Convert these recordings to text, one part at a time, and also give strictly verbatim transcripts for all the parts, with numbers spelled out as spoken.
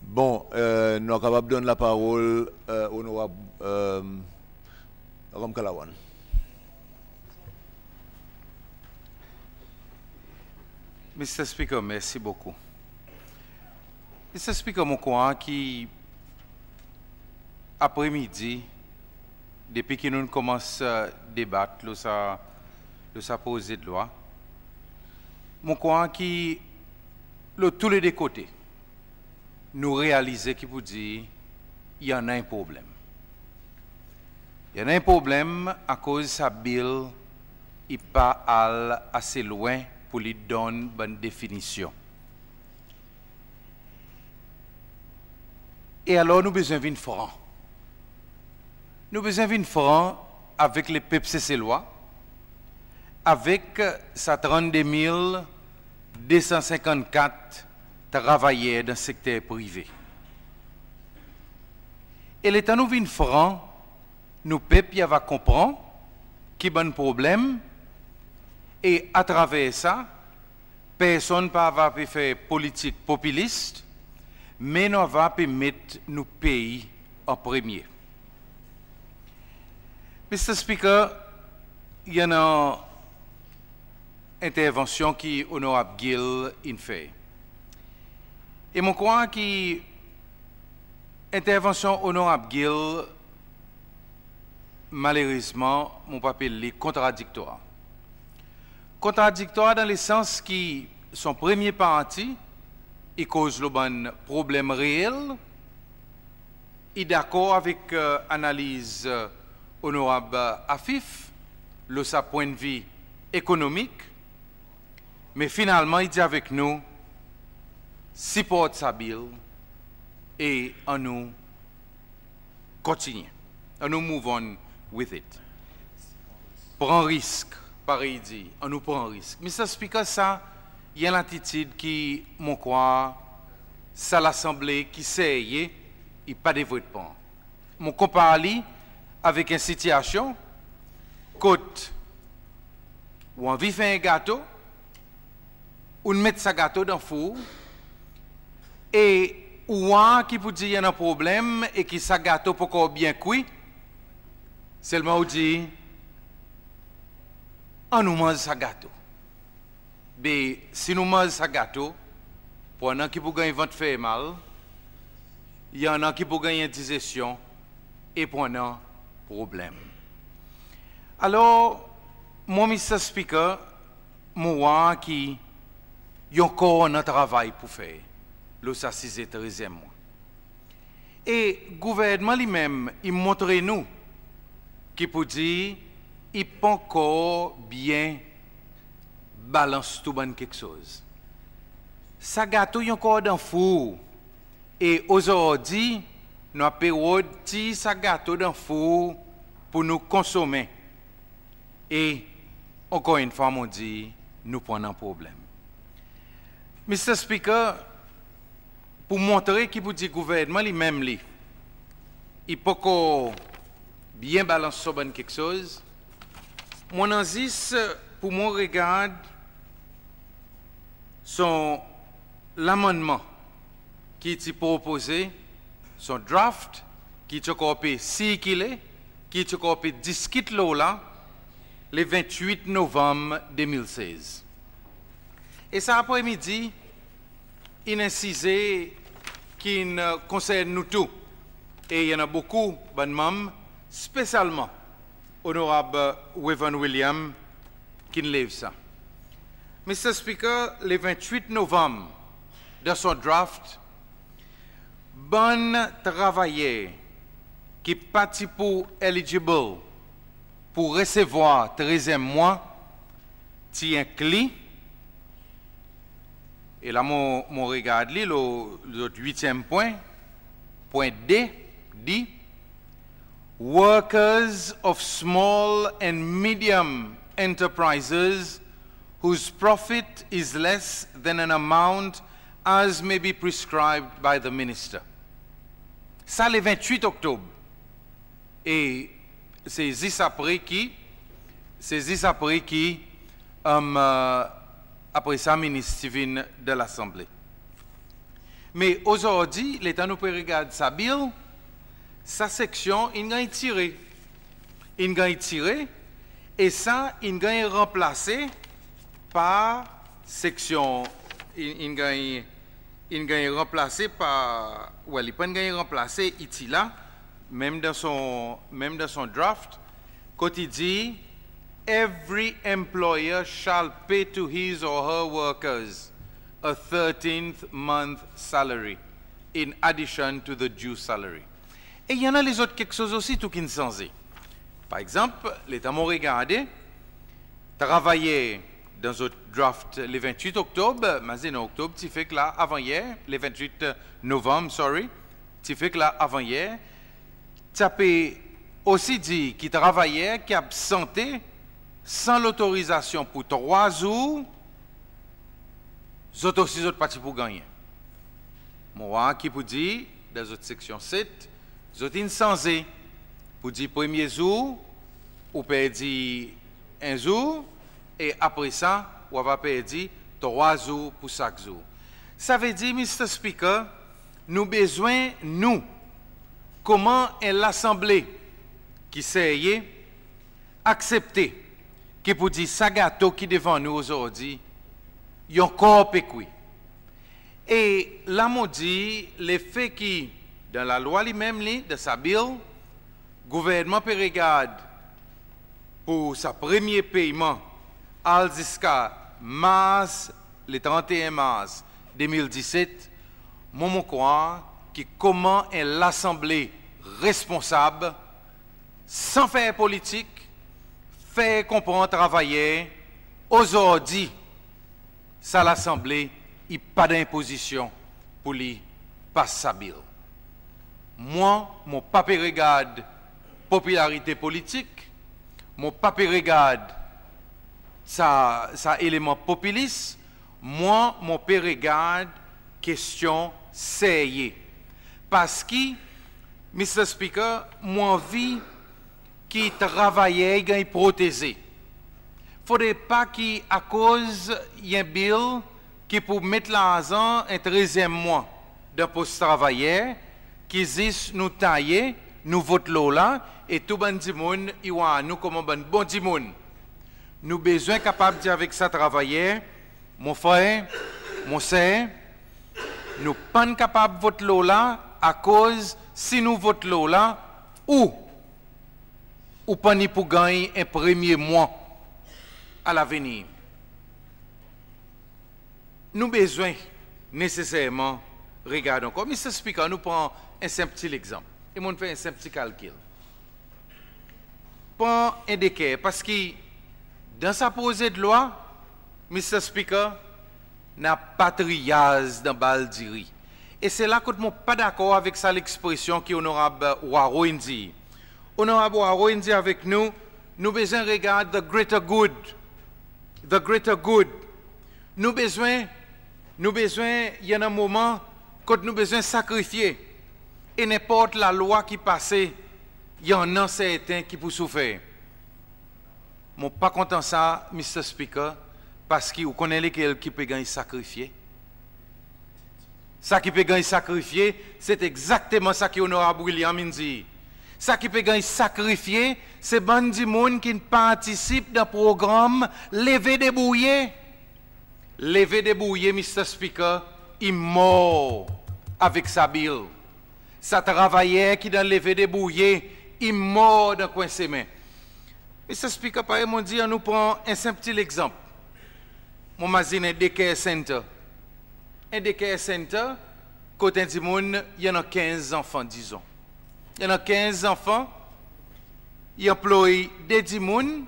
Bon, e, nou a kapab donn laparol, e, Onorab, e, Ramkalawan. Mr Speaker, mersi bokou. Mr Speaker, mon krwar ki apre midi, depi ki nou'n konmans, e, debat lo sa, lo sa Prozedlwa, mon krwar ki lo tou le de kote, nou realize ki poudir i annan en problenm. I annan en problenm akoz sa Bill i pa al ase lwen pour li donn bann definisyon. E alor nou bezwen vin fran. Nou bezwen vin fran avek lepep Seselwa, avek sa trannde mil de san senkannkat travayer dan sekter prive. E letan nou vin fran, nou pep i ava konpran ki bann problenm, e atraver sa, personn pa ava pe fer politik popilis, me nou ava pe met nou pei an premye. Mr Speaker, i annan entervansyon ki Onorab Gill in fer. E mon krwar ki entervansyon Onorab Gill, malerezman, mon pou apel li kontradiktwar. Kontradiktwar dan lesans ki son premye parti i koz lo bann problenm reel, i dakor avek, e, analiz, e, Onorab, e, Afif lo sa pwennvi ekonomik, me finalman i dir avek nou, siport sa Bill e annou kontinyen. Annou move on with it. Pran risk, parey i dir, annou pran risk. Mr Speaker, sa i en latitid ki mon krwar sa Lasanble ki serye i pa devret pran. Mon konpar li avek en sitiasyon kot ou anvi fer en gato, ou'n met sa gato dan four, e ou war ki poudir i annan problenm e ki sa gato pa ankor byen kwi, selman ou dir, annou manz sa gato. Be, si nou manz sa gato, pou annan ki pou ganny vant fermal, i annan ki pou ganny endizesyon, e pou annan problenm. Alor, mwan, Mr Speaker, mon war ki i ankor annan travay pou fer lo sa size trezyenm mwan. E Gouvernman li menm i montre nou ki poudir i pa ankor byen balans tou bann keksoz. Sa gato i ankor dan four, e ozordi nou a pe rod tir sa gato dan four pour nou konsonmen. E ankor enn fwa mon dir, nou pou annan problenm. Mr Speaker, pour montre ki poudir Gouvernman li menm li i pa ankor byen balans son bann keksoz, mon annan zis pour mon regard son lamannman ki i ti propoze, son draft ki i ti ankor pe sirkile, ki i ti ankor pe diskit lo la, le ventwit Novanm de mil sez. E sa apre midi, in en size ki'n konsern nou tou, e i annan bokou bann Manm, spesyalman Onorab Waven William ki'n lev sa. Mr Speaker, le ventwit Novanm, dan son draft, bann travayer ki pa ti pou eligible pour resevwar trezyenm mwan ti enkli, e la mon, mon regard li lo, lo wityenm pwen, pwen de, di, workers of small and medium enterprises whose profit is less than an amount as may be prescribed by the Minister. Sa le ventwit Oktob. E se zis apre ki, se zis apre ki, e, apre sa Minis ti vin dan Lasanble. Me ozordi letan nou pe regard sa Bill, sa seksyon in ganny tire. In ganny tire e sa in ganny ranplase par seksyon, in, in ganny, in ganny ranplase par, well, i pa'n ganny ranplase, i ti la, menm dan son, menm dan son draft, kot i dir, "Every employer shall pay to his or her workers a thirteenth month salary in addition to the due salary." E i annan lezot keksoz osi tou ki'n sanze. Par egzanp, letan mon regarde, travayer dan zot draft le vennwit Oktob, mazinen Oktob ti fek la avan yer, le vennwit Novanm, sorry, ti fek la avan yer, ti a pe osi dir ki travayer ki absante san lotorizasyon pour trwa zour, zot osi zot pa ti pou gannyen. Mon war ki pou dir dan zot seksyon set, zot in sanze pour dir premye zour ou perdi en zour e apre sa ou ava perdi trwa zour pour sak zour. Savedir, Mr Speaker, nou bezwen nou, konman en Lasanble ki serye, aksepte ki pou dir sa gato ki devan nou ozordi i ankor pe kwi. E la mon dir, lefe ki dan Lalwa li menm li, dan sa Bill, Gouvernman pe regard pour sa premye peyman al ziska Mars, le tranteen Mars de mil diset, mwan mon krwar ki konman en Lasanble responsab, san fer politik, fer konpran travayer, ozordi sa Lasanble i pa dan en pozisyon pour li pas sa Bill. Mwan, mon pa pe regard popilarite politik, mon pa pe regard sa, sa eleman popilis, mwan, mon pe regard kestyon serye. Parski, Mr Speaker, mon anvi ki travayer i ganny proteze. Fodre pa ki akoz i en Bill ki pou met larzan en trezyenm mwan dan pos travayer, ki zis nou taye, nou vot lo la, e tou bann dimoun i war nou konman bann bon dimoun. Nou bezwen kapab dir avek sa travayer, mon frer, mon ser, nou pa'n kapab vot lo la, akoz si nou vot lo la, ou ou pa ni pou ganny en premye mwan a lavenir. Nou bezwen neseserman regard ankor. Mr Speaker, nou pran en senp pti legzanp. E mon'n fer en senp pti kalkil. Pran en daycare, parski dan sa Prozedlwa, Mr Speaker, napa triyaz dan bal diri. E se la kot mon pa dakor avek sa lekspresyon ki Onorab Hoareau in dir. Onorab Hoareau in dir avek nou, nou bezwen regard the greater good. The greater good. Nou bezwen, nou bezwen, i annan moman kot nou bezwen sakrifye. E nenport lalwa ki pase, i annan serten ki pou soufer. Mon pa kontan sa, Mr Speaker, parski ou konnen lekel ki pe ganny sakrifye? Sa ki pe ganny sakrifye, se egzakteman sa ki Onorab William in dir. Sa ki pe ganny sakrifye, se bann dimoun ki'n partisip dan progranm Leve Debourye. Leve Debourye, Mr Speaker, i mor avek sa Bill. Sa travayer ki dan Leve Debourye i mor dan kwen semen. Mr Speaker, parey mon dir, annou pran en senp pti legzanp. Mon mazin en daycare center. En daycare center kot en dimoun i annan kenz zanfan, dizon. I annan kenz zanfan, i anploy de dimoun,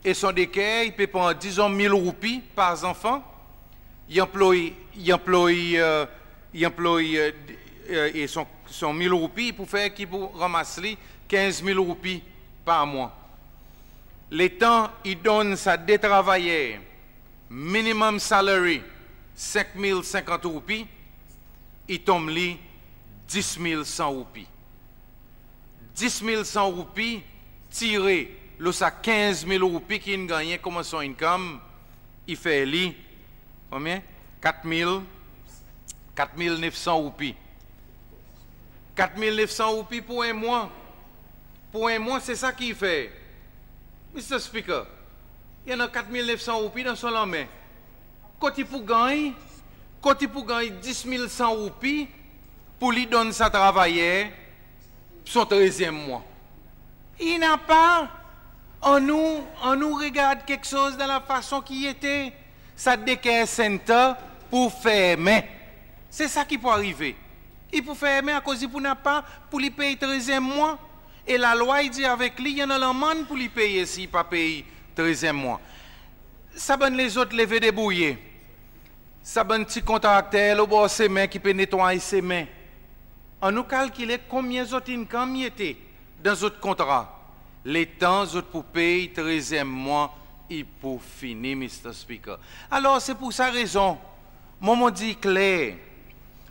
e son daycare i pe pran, dizon, mil roupi par zanfan. I anploy, i anploy, e, i anploy, e, e, e son, son mil roupi pou fer ki pou ranmas li kenz mil roupi par mwan. Letan i donn sa de travayer minimum salary senk mil senkant roupi, i tonm li dis mil san roupi. Dis mil san roupi tire lo sa kenz mil roupi ki in gannyen konman son income, i fer li konbyen? Kat mil, Kat mil nef san roupi. Kat mil nef san roupi pour en mwan. Pour en mwan, se sa ki i fer. Mr Speaker, i annan kat mil nef san roupi dan son lanmen. Kot i pou ganny, kot i pou ganny dis mil san roupi pour li donn sa travayer son trezyenm mwan? I napa. Annou, annou regard keksoz dan lafason ki i ete. Sa daycare center pou fermen. Se sa ki pou arive. I pou fermen akoz i pou napa pour li pey trezyenm mwan. E Lalwa i dir avek li, i annan lanmann pour li peye si i pa pey trezyenm mwan. Sa bann lezot leve debourye, sa bann pti kontrakter lo bor semen ki pe netway semen, annou kalkile konbyen zot income i ete dan zot kontra. Letan zot pou pey trezyenm mwan, i pou fini, Mr Speaker. Alor, se pour sa rezon, mwan, mon dir kler,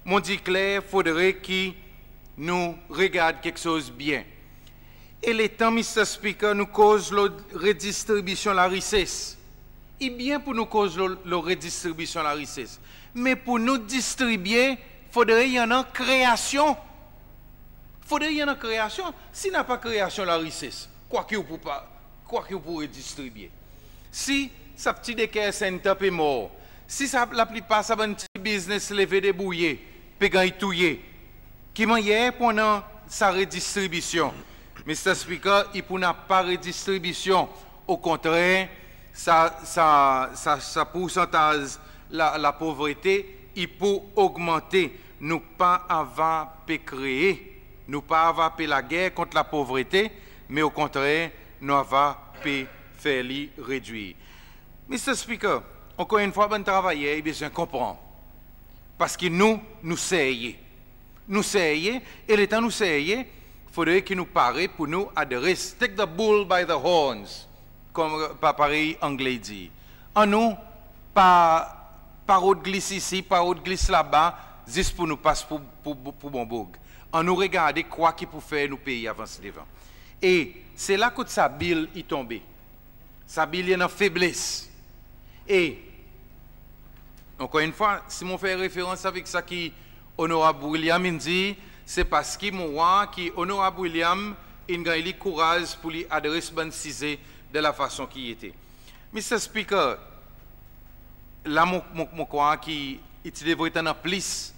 mon dir kler, fodre ki nou regard keksoz byen. E letan, Mr Speaker, nou koz lo redistribisyon larises, i byen pour nou koz lo, lo redistribisyon larises. Me pour nou distribye, fodre i annan kreasyon. Fodre i annan kreasyon. Si napa kreasyon larises, kwa ki ou pou pa, kwa ki ou pou redistribye? Si sa pti daycare center pe mor, si sa, laplipar sa bann pti biznes leve debourye pe ganny touye, ki mannyer pou annan sa redistribisyon? Mr Speaker, i pou napa redistribisyon. Okontrer, sa, sa, sa, sa poursantaz la, lapovrete i pou ogmante. Nou pa ava pe kree, nou pa ava pe lager kont lapovrete, me okontrer, nou ava pe fer li redwir. Mr Speaker, ankor enn fwa, bann travayer i bezwen konpran. Parski nou, nou serye. Nou serye, e letan nou serye, fodre ki nou pare pour nou adres, take the bull by the horns, konman, pa, parey Angle i dir. Annou pa, pa rod glis isi, pa rod glis laba, zis pour nou pas pour, pour, pour bon boug. Annou regarde kwa ki pou fer nou pei avans devan. E se la kot sa Bill i tonbe. Sa Bill i annan febles. E, ankor enn fwa, si mon fer referans avek sa ki Onorab William in dir, se parski mon war ki Onorab William in ganny li kouraz pour li adres bann size dan lafason ki i ete. Mr Speaker, la mon, mon, mon krwar ki i ti devret annan plis.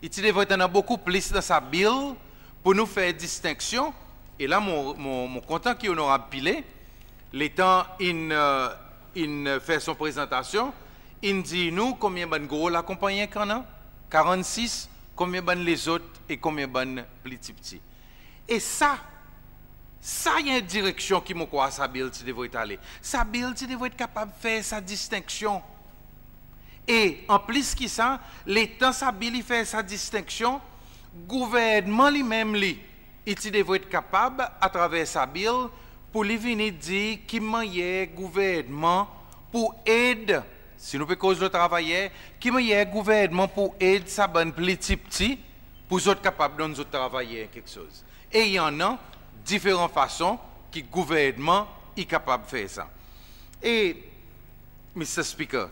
I ti devret annan bokou plis dan sa Bill pour nou fer distenksyon. E la mon, mon, mon kontan ki Onorab Pillay, letan in, e, in fer son prezantasyon, in dir nou konbyen bann gro lakonpannyen ki annan, karannsis, konbyen bann lezot e konbyen bann pli pti pti. E sa, sa i en direksyon ki mon krwar sa Bill ti devret ale. Sa Bill ti devret kapab fer sa distenksyon. E anplis ki sa, letan sa Bill i fer sa distenksyon, gouvernman li menm li, i ti devret kapab, atraver sa Bill, pour li vini dir ki mannyer gouvernman pou ed, si nou pe koz lo travayer, ki mannyer gouvernman pou ed sa bann pli pti pti, pour zot kapab donn zot travayer keksoz. E i annan diferan fason ki gouvernman i kapab fer sa. E, Mr Speaker,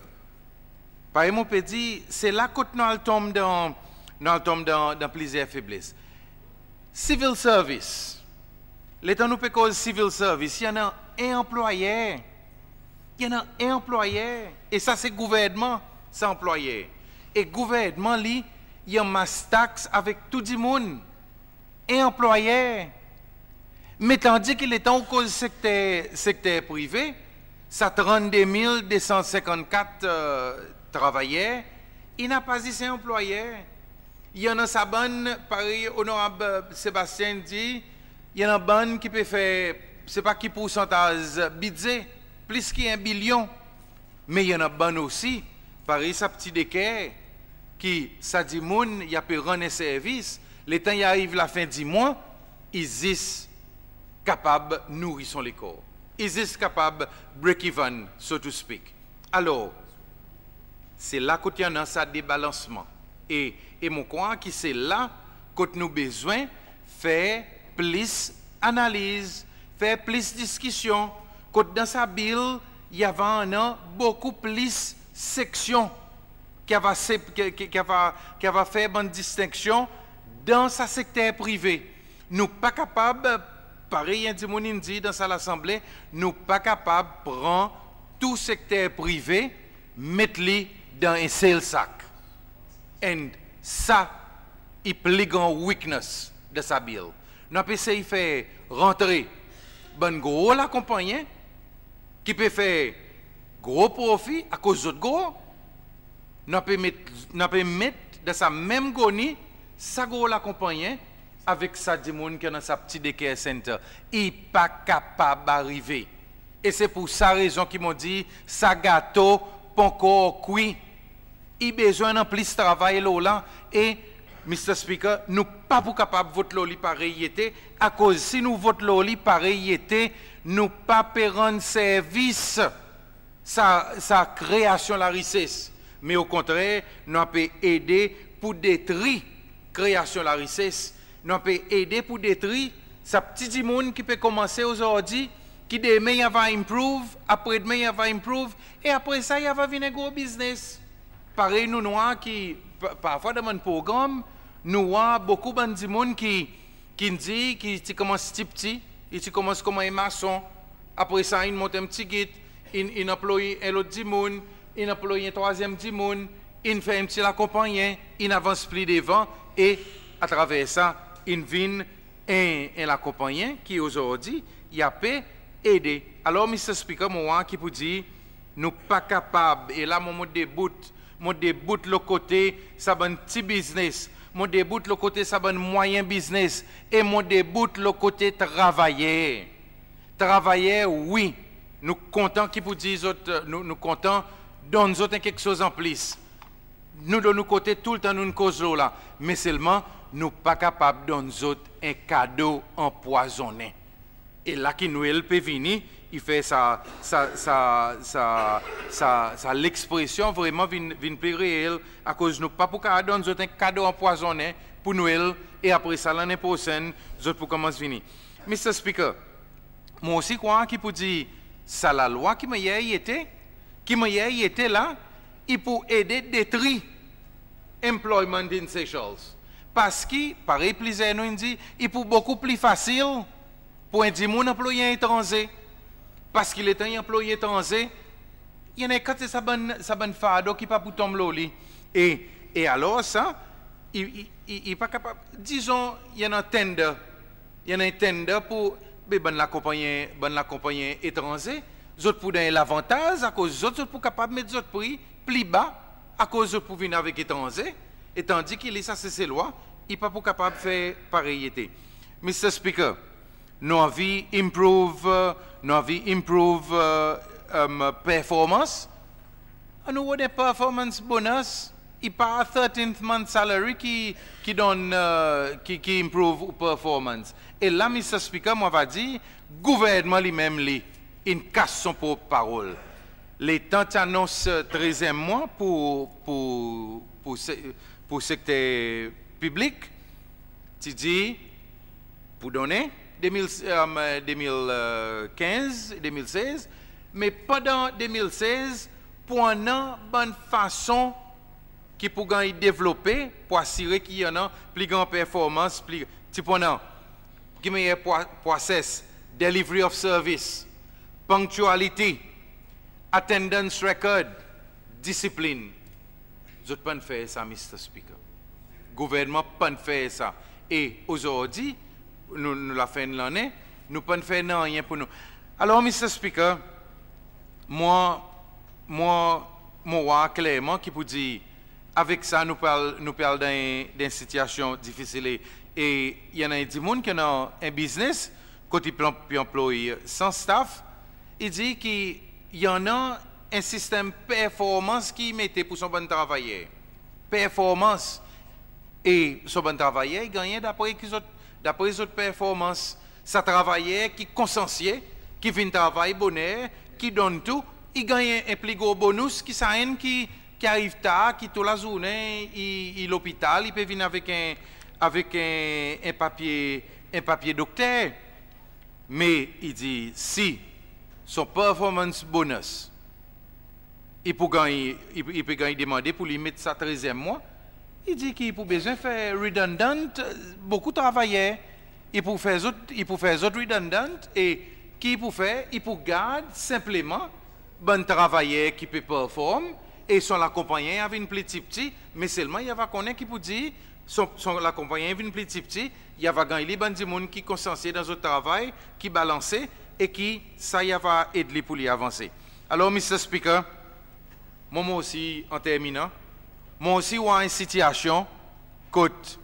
parey mon pe dir, se la kot nou al tonm dan, nou al tonm dan, dan plizyer febles. Civil service. Letan nou pe koz civil service, i annan en anplwayer. I annan en anplwayer. E sa se gouvernman, sa anplwayer. E gouvernman, li, i anmas taks avek tou dimoun. En anplwayer. Me tandis ki letan ou koz sekter, sekter prive, sa trannde mil de san senkannkat, e, travayer, i napa zis en anplwayer. I annan sa bann, parey Onorab, e, Sebastien dir, i annan bann ki pe fer, se pa ki poursantaz bidze, plis ki en bilyon. Me i annan bann osi, parey sa pti daycare, ki sa dimoun i a pe rann en servis, letan i ariv lafen dimwan, i zis kapab nouri son lekor. I zis kapab break even, so to speak. Alor, se la kot i annan sa debalansman. E, e mon krwar ki se la kot nou bezwen fer plis analiz, fer plis diskisyon, kot dan sa Bill, i ava annan bokou plis seksyon. ki ava sep- ki, ki, ki ava, ki ava fer bann distenksyon dan sa sekter prive. Nou pa kapab, parey en dimoun in dir dan sa Lasanble, nou pa kapab pran tou sekter prive, met li dan en sel sak. And sa i pli gran weakness dan sa Bill. Nou pe esey fer rantre bann gro lakonpannyen ki pe fer gro profi akoz zot gro. Nou pe met, nou pe met dan sa menm goni sa gro lakonpannyen avek sa dimoun ki annan sa pti daycare center. I pa kapab arive. E se pour sa rezon ki mon dir sa gato pa ankor kwi. I bezwen annan plis travay lo la. E Mr Speaker, nou pa pou kapab vot lo li parey i ete, akoz si nou vot lo li parey i ete, nou pa pe rann servis sa, sa kreasyon larises. Me okontrer, nou a pe ede pour detri kreasyon larises. Nou a pe ede pour detri sa pti dimoun ki pe konmanse ozordi, ki demen i ava improve, apre demen i ava improve, e apre sa i ava vin en gro biznes. Parey nou'n war ki, pa- parfwa dan bann progranm, nou war bokou bann dimoun ki, ki'n dir ki ti konmans pti pti, i ti konmans konman en mason, apre sa in mont en pti git, in, in anploy en lot dimoun, in anploy en trwazyenm dimoun, in fer en pti lakonpannyen, in avans pli devan, e atraver sa, in vin en, en lakonpannyen ki ozordi i a pe ede. Alor Mr Speaker, mon war ki pour dir nou pa kapab, e la mon, mon debout, mon debout lo kote sa bann pti biznes, mon debout lo kote sa bann mwayen biznes, e mon debout lo kote travayer. Travayer, wi, nou kontan ki pour dir zot, nou, nou kontan donn zot en keksoz an plis. Nou dan nou kote toultan nou'n koz lo la, me selman nou pa kapab donn zot en kado anpwazonnen. E la ki Nwel pe vini, i fer sa, sa, sa, sa, sa, sa lekspresyon vreman vin, vin pli reel, akoz nou pa pou kapab donn zot en kado anpwazonnen pour Nwel, e apre sa lannen prosenn zot pou konmans vini. Mr Speaker, mon osi krwar ki pour dir sa Lalwa ki mannyer i ete, ki mannyer i ete la, i pou ede detri employment in Seychelles. Parski, parey plizyer nou in dir, i pou bokou pli fasil pour en dimoun anploy en etranze. Parski letan i anploy etranze, i annan en kantite sa bann, sa bann fardo ki pa pou tonm lo li. E, e alor sa, i, i, i, i pa kapab, dizon, i annan tender, i annan en tender pour, be bann lakonpannyen, bann lakonpannyen etranze, zot pou dan en lavantaz, akoz zot, zot pou kapab met zot pri pli ba, akoz zot pou vin avek etranze, e tandis ki li sa Seselwa, i pa pou kapab fer parey i ete. Mr Speaker, nou anvi improve, nou anvi improve, e, em, performans, annou rod en performance bonus, i pa thirteenth month salary ki, ki donn, e, ki, ki improve ou performance. E la, Mr Speaker, mon ava dir, gouvernman li menm li, in kas son prop parol. Letan ti anons, e, trezyenm mwan pour, pour, pour se-, pour sekter piblik, ti dir, pour donnen, de mil, e, de mil kenz, de mil sez, me pandan de mil sez, pour annan bann fason ki pou ganny devlope, pour asire ki i annan pli gran performans, pli, ti pou annan, ki mannyer pro-, process, delivery of service, punctuality, attendance record, disiplin. Zot pa'n fer sa, Mr Speaker. Gouvernman pa'n fer sa. E ozordi, nou, nou lafen lannen, nou pa'n fer nanryen pour nou. Alor, Mr Speaker, mwan, mwan, mon war klerman ki pour dir, avek sa nou pe al, nou pe al dan en, dan en sitiasyon difisil e, e i annan en dimoun ki annan en biznes, kot i pe anploy san staff, i dir ki i annan en sistenm performans ki i mete pour son bann travayer. Performans. E son bann travayer i gannyen dapre ki zot, dapre zot performans. Sa travayer ki konsansye, ki vin travay boner, ki donn tou, i ganny en, en pli gro bonus ki sa enn ki, ki ariv tar, ki tou lazournen i, i lopital, i pe vin avek en, avek en, en papye, en papye dokter. Me i dir si son performance bonus i pou ganny, i, i pe ganny demande pour li met sa trezyenm mwan, i dir ki i pou bezwen fer redundant bokou travayer. I pou fer zot, i pou fer zot redundant e ki i pou fer, i pou gard senpleman bann travayer ki pe perform e son lakonpannyen i a vin pli pti pti, me selman i ava konnen ki pou dir son, son lakonpannyen i vin pli pti pti, i ava ganny li bann dimoun ki konsansye dan zot travay, ki balanse e ki sa i ava ed li pour li avanse. Alor Mr Speaker, mwan mon osi an terminan, mon osi war en sitiasyon kot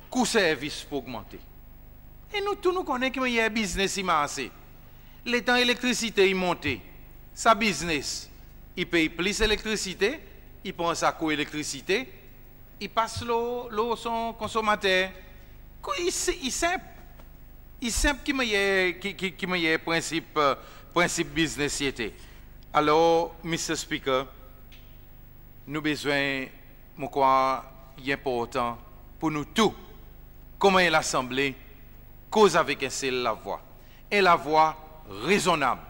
kou servis pe ogmante. E nou tou nou konnen ki mannyer biznes i marse. Letan elektrisite i monte, sa biznes i pey plis elektrisite, i pran sa kou elektrisite, i pas lo, lo son konsomater. Kou i, i senp. I senp ki mannyer, ki, ki, ki mannyer prensip, prensip biznes i ete. Alor Mr Speaker, nou bezwen, mon krwar i enportan pour nou tou konman en Lasanble koz avek en sel lavwa. En lavwa rezonnab.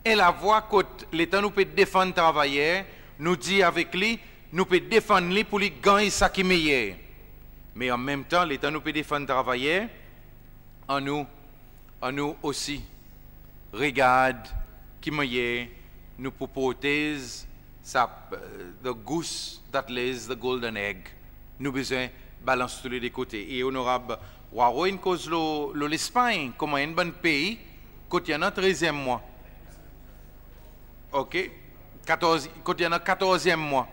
En lavwa kot letan nou pe defann travayer, nou dir avek li, nou pe defann li pour li ganny sa ki meyer. Me an menm tan letan nou pe defann travayer, annou, annou osi regard ki mannyer nou pou protez sa, the goose that lays the golden egg. Nou bezwen balans tou le de kote. E Onorab Hoareau in koz lo, lo Lespanny konman enn bann pei kot i annan trezyenm mwan. Ok. Katorz, kot i annan katorzenm mwan.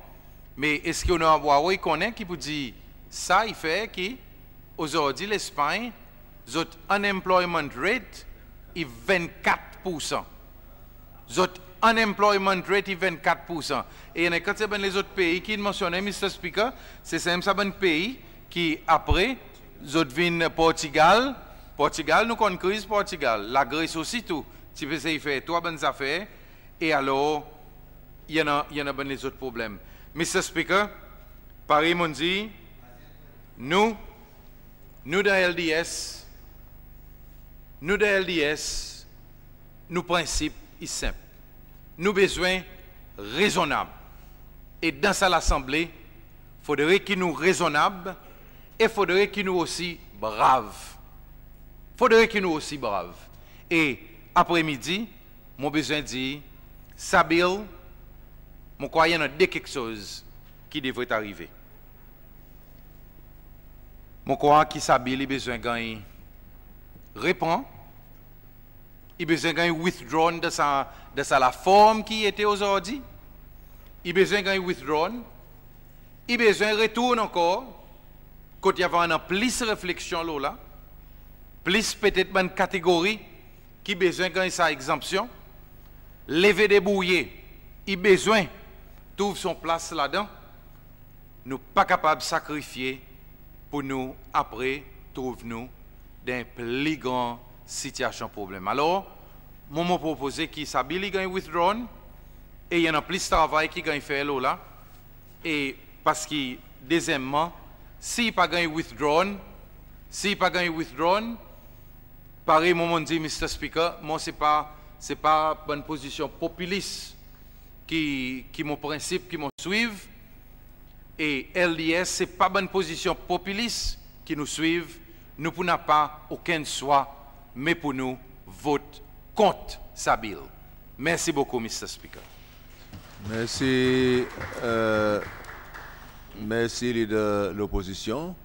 Me eski Onorab Hoareau i konnen ki pou dir sa i fer ki ozordi Lespanny, zot unemployment rate i vennkat poursan. Zot unemployment rate i vennkat poursan. E i annan en kantite bann lezot pei ki in mansyonnen, Mr Speaker, se sanmenm sa bann pei ki apre zot vin Portigal. Portigal, nou konn kriz Portigal. Lagres osi tou ti pe sey fer trwa bann zafer. E alor i annan, i annan bann lezot problenm. Mr Speaker, parey mon'n dir, nou, nou dan LDS, nou dan LDS, nou prensip i senp. Nou bezwen rezonnab. E dan sa Lasanble, fodre ki nou rezonnab e fodre ki nou osi brav. Fodre ki nou osi brav. E apre midi, mon bezwen dir, sa Bill, mon krwar i annan de keksoz ki devret arive. Mon krwar ki sa Bill i bezwen ganny repran, i bezwen ganny withdrawn dan sa, dan sa laform ki i ete ozordi. I bezwen ganny withdrawn. I bezwen retourn ankor kot i ava annan plis refleksyon lo la, plis petet bann kategori ki bezwen ganny sa egzanpsyon. Leve debourye i bezwen trouv son plas ladan. Nou pa kapab sakrifye pour nou apre trouv nou dan en pli gran sitiasyon problenm. Alor, mwan mon propoze ki sa Bill i ganny withdrawn e i annan plis travay ki ganny fer lo la. E parski dezyenmman, si i pa ganny withdrawn, si i pa ganny withdrawn, parey mwan mon'n dir, Mr Speaker, mwan se pa, se pa bann pozisyon popilis ki, ki mon prensip ki mon swiv. E LDS se pa bann pozisyon popilis ki nou swiv. Nou pou napa okenn swa me pour nou vot kont sa Bill. Mersi bokou Mr Speaker. Mersi, mersi Leader Lopozisyon.